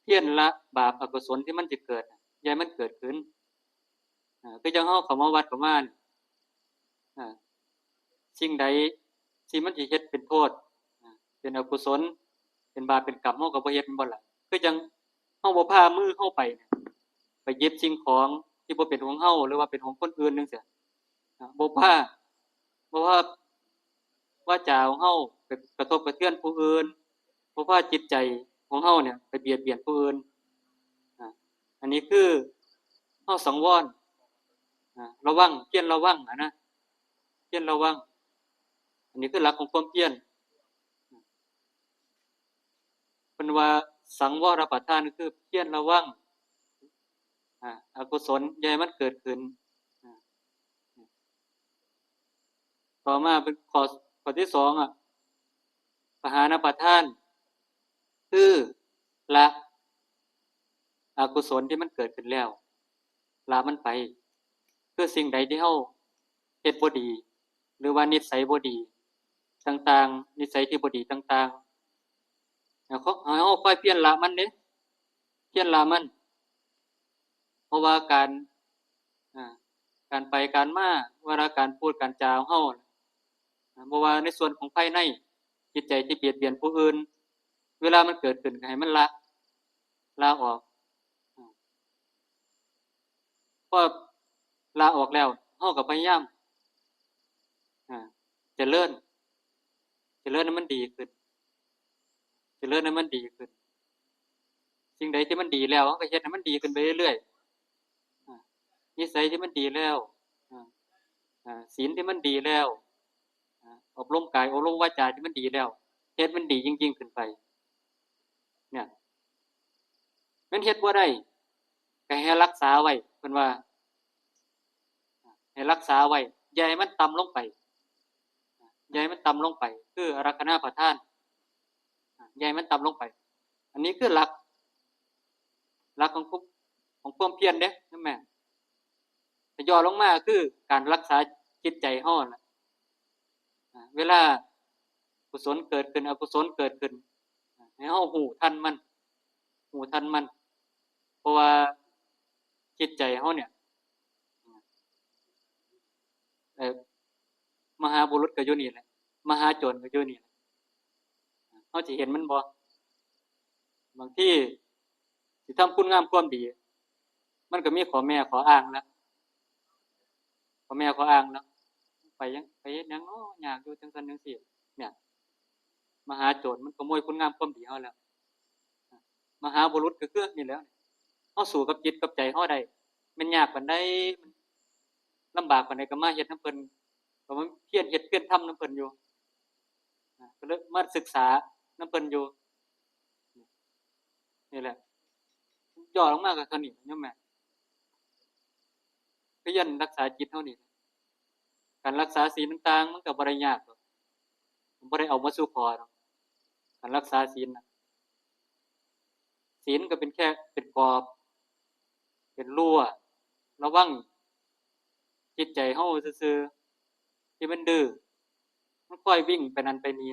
ພຽນລະບາບອະກຸສົນທີ່ມັນຈະເກີດ ຢ່າໃຫ້ມັນເກີດຂຶ້ນ. ອາ ຄືຈັ່ງເຮົາເຂົ້າມາວັດເຂົ້າມາ ອາ ສິ່ງໃດທີ່ມັນຊິເຮັດເປັນໂທດ ອາ ເປັນອະກຸສົນ ເປັນບາບເປັນກຳ ເຮົາກໍບໍ່ເຮັດ ແມ່ນບໍ່ລະ? ຄືຈັ່ງເຮົາບໍ່ພາມືເຮົາໄປ ໄປຫຍິບສິ່ງຂອງທີ່ບໍ່ເປັນຂອງເຮົາ ຫຼືວ່າເປັນຂອງຄົນອື່ນຈັ່ງຊີ້ ອາ ບໍ່ພາ ບໍ່ພາວາຈາຂອງເຮົາໄປກະທົບກະເທືອນຜູ້ອື່ນ ບໍ່ພາຈິດໃຈຂອງເຮົາເນຍໄປບຽດບຽນຜູ້ອື່ນ. ອາ ອັນນີ້ຄືເຮົາສັງວອນ ອາ ລະວັງ ພຽນລະວັງຫັ້ນນະ ພຽນລະວັງ. ອັນນີ້ຄືຫຼັກຂອງຄວາມພຽນ. ເພິ່ນວ່າສັງວອນປະທານ ຄືພຽນລະວັງ ອາ ອະກຸສົນ ຢ່າໃຫ້ມັນເກີດຂຶ້ນ. ອາ ຕໍ່ມາເປັນຂໍ້ ຂໍ້ທີສອງ ອະ ປະຫານປະທານ ຄືລະອະກຸສົນທີ່ມັນເກີດຂຶ້ນແລ້ວ ລະມັນໄປ ຄືສິ່ງໃດທີ່ເຮົາເຮັດບໍ່ດີ ຫຼືວ່ານິດໄສບໍ່ດີຕ່າງໆ ນິດໄສທີ່ບໍ່ດີຕ່າງໆ ໃຫ້ເຮົາ ໃຫ້ເຮົາຄອຍພຽນລະມັນເດ້ ພຽນລະມັນ. ເພາະວ່າການ ອາ ການໄປການມາ ເວລາການພູດການຈາຂອງເຮົາ ອາ ບໍ່ວ່າໃນສ່ວນຂອງພາຍໃນ ຈິດໃຈທີ່ບຽດບຽນຜູ້ອື່ນ ເວລາມັນເກີດຂຶ້ນກໍໃຫ້ມັນລະ ລະອອກ. ອາ ພໍລະອອກແລ້ວ ເຮົາກໍພະຍາຍາມ ອາ ຈະເລີນ ຈະເລີນໃຫ້ມັນດີຂຶ້ນ ຈະເລີນໃຫ້ມັນດີຂຶ້ນ. ສິ່ງໃດທີ່ມັນດີແລ້ວ ເຮົາກໍເຮັດໃຫ້ມັນດີຂຶ້ນໄປເລື້ອຍໆ. ອາ ນິໄສທີ່ມັນດີແລ້ວ ອາ ອາ ສິນທີ່ມັນດີແລ້ວ ອາ ອົບຮົມກາຍ ອົບຮົມວາຈາທີ່ມັນດີແລ້ວ ເຮັດມັນດີຍິ່ງໆຂຶ້ນໄປ. ເນຍ ແມ່ນເຮັດບໍ່ໄດ້ ກໍໃຫ້ຮັກສາໄວ້ ເພິ່ນວ່າ ໃຫ້ຮັກສາໄວ້ ຢ່າໃຫ້ມັນຕ່ຳລົງໄປ ຢ່າໃຫ້ມັນຕ່ຳລົງໄປ ຄືອາລັກຂະນາປະທານ ຢ່າໃຫ້ມັນຕ່ຳລົງໄປ. ອັນນີ້ຄືຫຼັກ ຫຼັກຂອງ ຂອງຄວາມພຽນເດ້ ນຳແມ່. ແຕ່ຫຍໍ້ລົງມາຄືການຮັກສາຈິດໃຈເຮົານັ້ນລະ. ອາ ເວລາກຸສົນເກີດຂຶ້ນ ອະກຸສົນເກີດຂຶ້ນ ໃຫ້ເຮົາຮູ້ທັນມັນ ຮູ້ທັນມັນ. ເພາະວ່າຈິດໃຈເຮົາເນຍ ເອີ ມະຫາບຸລຸດກໍຢູ່ນີ້ແຫຼະ ມະຫາໂຈນກໍຢູ່ນີ້ແຫຼະ. ເຮົາຊິເຫັນມັນບໍ່? ບາງທີຊິທຳຄຸນງາມຄວາມດີ ມັນກໍມີຂໍ້ແມ້ຂໍ້ອ້າງລະ ພໍ່ແມ່ຂໍອ້າງເນາະ ໄປຫຍັງ ໄປເຮັດຫຍັງເນາະ ຍາກຢູ່ ຈັ່ງຊັ້ນຈັ່ງຊີ້ ເນຍ ມະຫາໂຈນມັນຂະໂມຍຄຸນງາມຄວາມດີເຮົາແລ້ວ. ມະຫາບຸລຸດກໍຄືນີ້ແຫຼະ ເຮົາສູ້ກັບຈິດກັບໃຈເຮົາໄດ້ ແມ່ນຍາກປານໃດ ມັນລຳບາກປານໃດກໍມາເຮັດນຳເພິ່ນ ກໍມາພຽນເຮັດພຽນທຳນຳເພິ່ນຢູ່ ກໍເລີຍມາສຶກສານຳເພິ່ນຢູ່. ນີ້ແຫຼະ ຫຍໍ້ລົງມາກໍເທົ່ານີ້ ໂຍມແມ່ ພະຍາຍາມຮັກສາຈິດເຮົານີ້ ການຮັກສາສິນຕ່າງໆ ມັນກໍບໍ່ໄດ້ຍາກດອກ ບໍ່ໄດ້ເອົາມາສູ່ຂໍດອກ ການຮັກສາສິນນະ. ສິນກໍເປັນແຄ່ ເປັນກອບ ເປັນຮົ້ວ ລະວັງຈິດໃຈເຮົາຊື່ໆ ທີ່ມັນດື້ ມັນຄອຍວິ່ງໄປນັ້ນໄປນີ້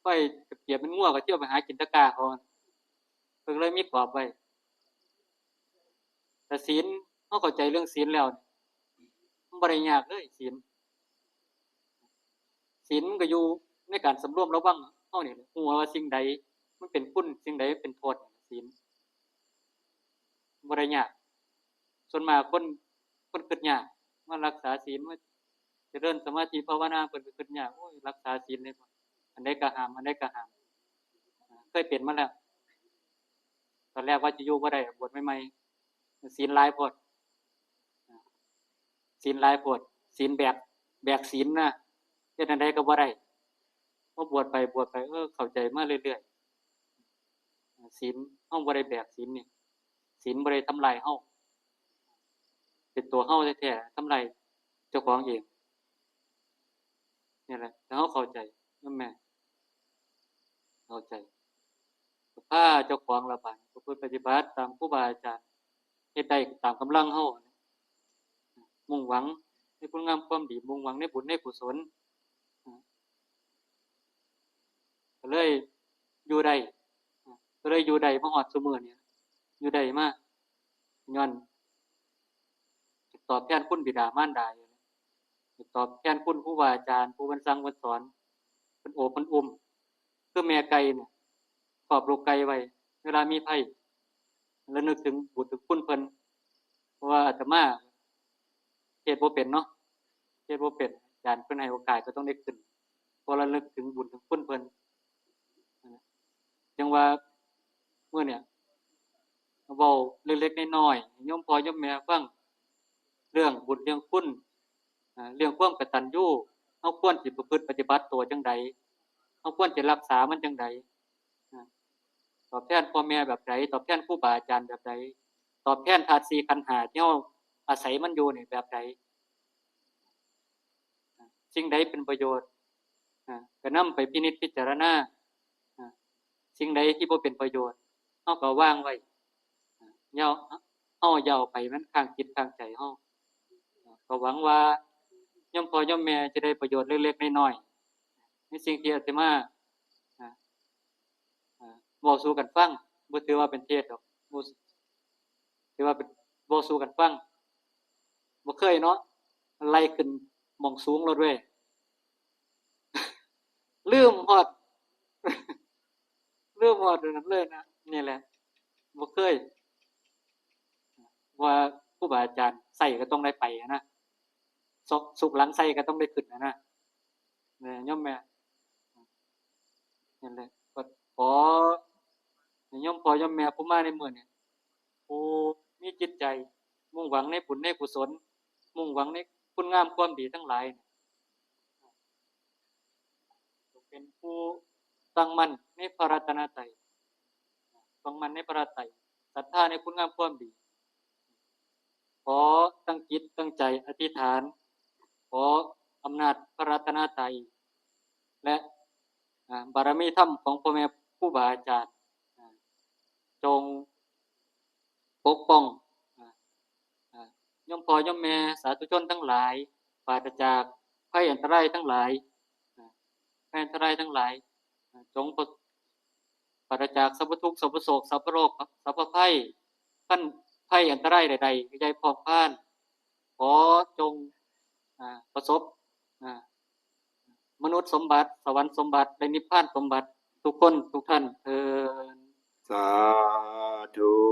ຄອຍກະປຽບເປັນງົວກໍທ່ຽວໄປຫາກິນຕະກ້າເຂົາ ເພິ່ນກໍເລີຍມີກອບໄວ້. ແຕ່ສິນ ເຮົາເຂົ້າໃຈເລື່ອງສິນແລ້ວ ມັນບໍ່ໄດ້ຍາກເລີຍສິນ. ສິນມັນກໍຢູ່ໃນການສຳລວມລະວັງເຮົານີ້ແຫຼະ ຮູ້ວ່າສິ່ງໃດມັນເປັນຄຸນ ສິ່ງໃດເປັນໂທດ ສິນບໍ່ໄດ້ຍາກ. ສ່ວນມາກຄົນ ຄົນຄິດຍາກ ມາຮັກສາສິນ ມາຈະເລີນສະມາທິພາວະນາ ເພິ່ນກໍຄິດຍາກ ໂອ້ຍ ຮັກສາສິນເດ້ ອັນໃດກໍຫ້າມ ອັນໃດກໍຫ້າມ ເຄີຍເປັນມາແລ້ວ. ຕອນແລກວ່າຈະຢູ່ບໍ່ໄດ້ ບວດໃໝ່ໆ ສິນຫຼາຍໂພດ ສິນຫຼາຍໂພດ ສິນແບກ ແບກສິນນະ ເຮັດແນວໃດກໍບໍ່ໄດ້. ພໍບວດໄປ ບວດໄປ ເອີ ເຂົ້າໃຈມາເລື້ອຍໆ ສິນເຮົາບໍ່ໄດ້ແບກສິນນີ້ ສິນບໍ່ໄດ້ທຳລາຍເຮົາ ເປັນຕົວເຮົາແທ້ໆ ທຳລາຍເຈົ້າຂອງເອງ. ນີ້ແຫຼະ ຖ້າເຮົາເຂົ້າໃຈນຳແມ່ ເຂົ້າໃຈ ກໍພາເຈົ້າຂອງລະບາດ ປະພຶດປະຕິບັດຕາມຄູບາອາຈານ ເຮັດໄດ້ຕາມກຳລັງເຮົາ ມຸ່ງຫວັງໃນຄຸນງາມຄວາມດີ ມຸ່ງຫວັງໃນບຸນໃນກຸສົນ ກໍເລີຍຢູ່ໄດ້. ຍຢູ່ໄດ້ມາຮອດຊຸມື້ນີ້ ຢູ່ໄດ້ມາຍ້ອນ ຕອບແທນຄຸນບິດາມານດາ ຕອບແທນຄຸນຄູບາອາຈານ ຜູ້ເພິ່ນສັ່ງເພິ່ນສອນ ເພິ່ນໂອບເພິ່ນອຸ້ມ ຄືແມ່ໄກ່ນີ້ ຄອບລູກໄກ່ໄວ້ ເວລາມີໄພ ລະນຶກເຖິງບຸນເຖິງຄຸນເພິ່ນ ເພາະວ່າອາດຕະມາເຮັດບໍ່ເປັນເນາະ ເຮັດບໍ່ເປັນ ອາຈານເພິ່ນໃຫ້ໂອກາດກໍຕ້ອງໄດ້ຂຶ້ນ ເພາະລະນຶກເຖິງບຸນເຖິງຄຸນເພິ່ນ ຈັ່ງວ່າມື້ນີ້ເວົ້າເລັກໆນ້ອຍໆ ໃຫ້ໂຍມພໍ່ໂຍມແມ່ຟັງ ເລື່ອງບຸນເລື່ອງຄຸນ ອາ ເລື່ອງຄວາມກະຕັນຍູ ເຮົາຄວນຊິປະພຶດປະຕິບັດຕົວຈັ່ງໃດ ເຮົາຄວນຊິຮັກສາມັນຈັ່ງໃດ ອາ ຕອບແທນພໍ່ແມ່ແບບໃດ ຕອບແທນຄູບາອາຈານແບບໃດ ຕອບແທນທາດສີ່ຂັນຫ້າທີ່ເຮົາອາໄສມັນຢູ່ນີ້ແບບໃດ ສິ່ງໃດເປັນປະໂຫຍດ ອາ ກໍນຳໄປພິນິດພິຈາລະນາ ອາ ສິ່ງໃດທີ່ບໍ່ເປັນປະໂຫຍດ ເຮົາກໍວາງໄວ້ ອາ ຢ່າ ເຮົາຢ່າເອົາໄປ ມັນຄ້າງຈິດຄ້າງໃຈເຮົາ ກໍຫວັງວ່າໂຍມພໍ່ໂຍມແມ່ຈະໄດ້ປະໂຫຍດເລັກໆນ້ອຍໆ ໃນສິ່ງທີ່ອາດຕະມາ ອາ ອາ ເວົ້າສູ່ກັນຟັງ ບໍ່ຖືວ່າເປັນເທດດອກ ບໍ່ ຖືວ່າເປັນ ເວົ້າສູ່ກັນຟັງ ບໍ່ເຄີຍເນາະ ໄລ່ຂຶ້ນໝ່ອງສູງໂລດເວີຍ ລືມຮອດ ລືມຮອດອັນນັ້ນເລີຍນະ ນີ້ແຫຼະ ບໍ່ເຄີຍ ວ່າຄູບາອາຈານໃສ່ກໍຕ້ອງໄດ້ໄປນະ ສ- ສຸກຫຼັງໃສ່ກໍຕ້ອງໄດ້ຂຶ້ນນະ ແມ່ນ ໂຍມແມ່ ນັ້ນແຫຼະ ກໍຂໍໃຫ້ໂຍມພໍ່ໂຍມແມ່ຜູ້ມາໃນມື້ນີ້ ຜູ້ມີຈິດໃຈມຸ່ງຫວັງໃນບຸນໃນກຸສົນ ມຸ່ງຫວັງໃນຄຸນງາມຄວາມດີທັງຫຼາຍ ຈົ່ງເປັນຜູ້ຕັ້ງໝັ້ນໃນພະລັດຕະນະໄຕ ຕັ້ງໝັ້ນໃນພະລັດຕະນະໄຕ ສັດທາໃນຄຸນງາມຄວາມດີ ຂໍຕັ້ງຈິດຕັ້ງໃຈອະທິຖານ ຂໍອຳນາດພະລັດຕະນະໄຕ ແລະ ອາ ບາລະມີທຳຂອງພໍ່ແມ່ຄູບາອາຈານ ອາ ຈົ່ງປົກປ້ອງ ອາ ອາ ໂຍມພໍ່ໂຍມແມ່ສາທຸຊົນທັງຫຼາຍ ປາສະຈາກໄພອັນຕະລາຍທັງຫຼາຍ ອາ ໄພອັນຕະລາຍທັງຫຼາຍ ອາ ຈົ່ງປະ ປາສະຈາກສັບພະທຸກ ສັບພະໂສກ ສັບພະໂລກ ສັບພະໄພ ພັນໄພອັນຕະລາຍໃດໆ ຢ່າໃຫ້ພອກພານ ຂໍຈົ່ງ ອາ ປະສົບ ອາ ມະນຸດສົມບັດ ສະຫວັນສົມບັດ ແລະ ນິບພານສົມບັດ ທຸກຄົນທຸກທ່ານເທີ້ນ. ສາທຸ.